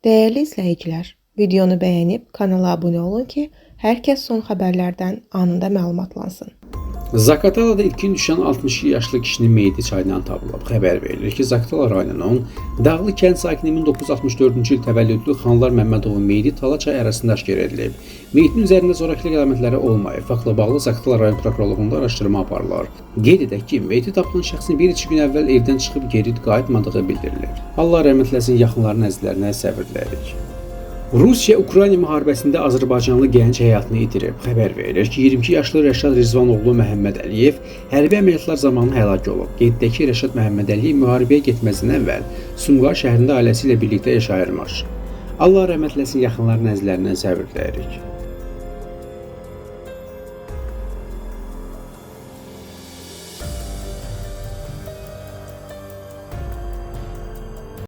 Dəyərli izləyicilər, videonu bəyənib kanala abunə olun ki, hər kəs son xəbərlərdən anında məlumatlansın. Zaqatalada ilkin düşən 62 yaşlı kişinin meyidi çaydan tapılıb. Xəbər verilir ki, Zaqatala rayonunun Dağlı kənd sakini 1964-cü il təvəllüdlü Xanlar Məmmədovun meyidi Tala çay ərazisində aşkar edilib. Meyidin üzərində zorakılıq əlamətləri olmayıb. Faktla bağlı Zaqatala rayon prokurorluğunda araşdırma aparılır. Qeyd edək ki, meyidi tapılan şəxsin bir neçə gün əvvəl evdən çıxıb geri qayıtmadığı bildirilir. Allah rəhmət eləsin, yaxınlarının əzizlərinə səbir diləyirik. Rusiya-Ukrayna müharibəsində azərbaycanlı gənc həyatını itirib. Xəbər verilir ki, 22 yaşlı Rəşad Rizvanoğlu Məhəmməd Əliyev hərbi əməliyyatlar zamanı həlak olub. Qeyd edək ki, Rəşad Məhəmməd Əliyev müharibəyə getməzdən əvvəl Sumqayıt şəhərində ailəsi ilə birlikdə yaşayırmış. Allah rəhmət eləsin, yaxınlarının əzizlərindən səbir diləyirik.